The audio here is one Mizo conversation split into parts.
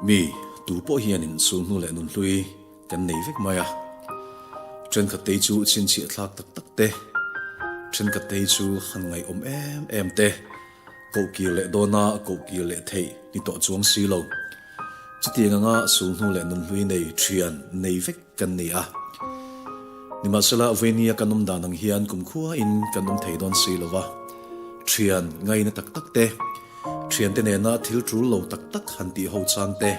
Mi tu pawh hianin sulhnu leh nunhlui kan nei vek mai a. Thenkhat te chu chhinchhiah thlak tak tak te, thenkhat te chu han ngaihawm em em te, kohkir leh dawna kohkir leh theih ni tawh chuang si lo. Chutiang anga sulhnu leh nunhlui nei thian nei vek kan ni a. Nimahsela, Vainia kan awm dan ang hian kumkhuain kan awm thei dawn si lo va, thian ngaina tak tak te, Thiante nena thil tul lo tak tak han tih ho chang te,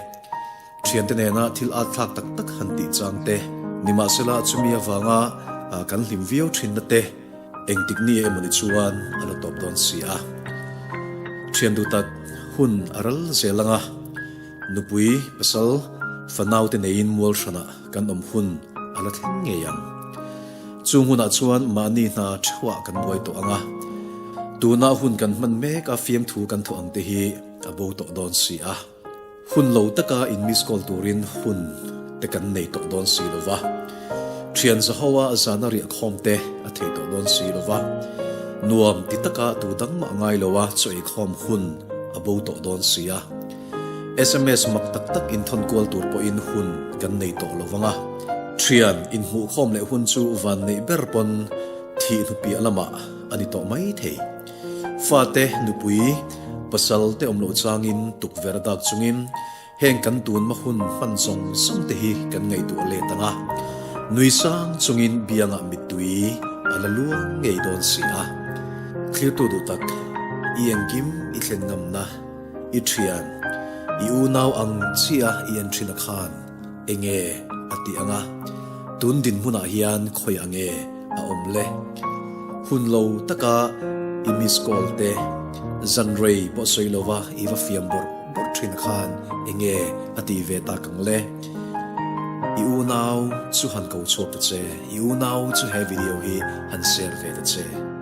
thiante nena thil at thlak tak tak han tih chang te, nimahsela chumi avanga kan hlim viau thinna te engtik ni emawni chuan a la tawp dawn si a. Thian duh tak hun a ral zel anga nupui, pasal, fanau te neiin mual hranah kan awm hun a la thleng ngei ang. Chung hunah chuan mahni hna theuhah kan buai tawh ang a, tuna hun kan hman mek a fiamthu kan thawh ang te hi a bo tawh dawn si a. Hun lo taka in miss call turin hun te kan nei tawh dawn si lo va, thian zahoa zana riah khawm te a thei tawh dawn si lo va, nuam ti taka tu dang mah ngai lo a chaw ei khawm hun a bo tawh dawn si a. Sms mak tak tak inthawn kual tur pawhin hun kan nei tawh lo vang a, thian inhmuhkhawm leh hun chu van neih ber pawn thih hnupiah lamah a ni tawh mai thei. Fate, nupui, pasal te awm loh changin tukverh dak chungin heng kan tunma hun hman zawng zawng te hi kan ngaihtuah let ang a, nui sang chungin biangah mittui a la luang ngei dawn si a. Thlirtu duh tak, i engkim i thlen ngamna. I thian, i unau ang chiah i en thin a khan enge a tih ang a, tun dinhmunah hian khawi ang e a awm le? Hun lo taka i miss call te, zan rei pawh sawi lova i va fiam bawrh bawrh thin a khan enge a tih ve tak ang le? I unau chu han ko chhuak ta che, i unau chu he video hi han share ve ta che.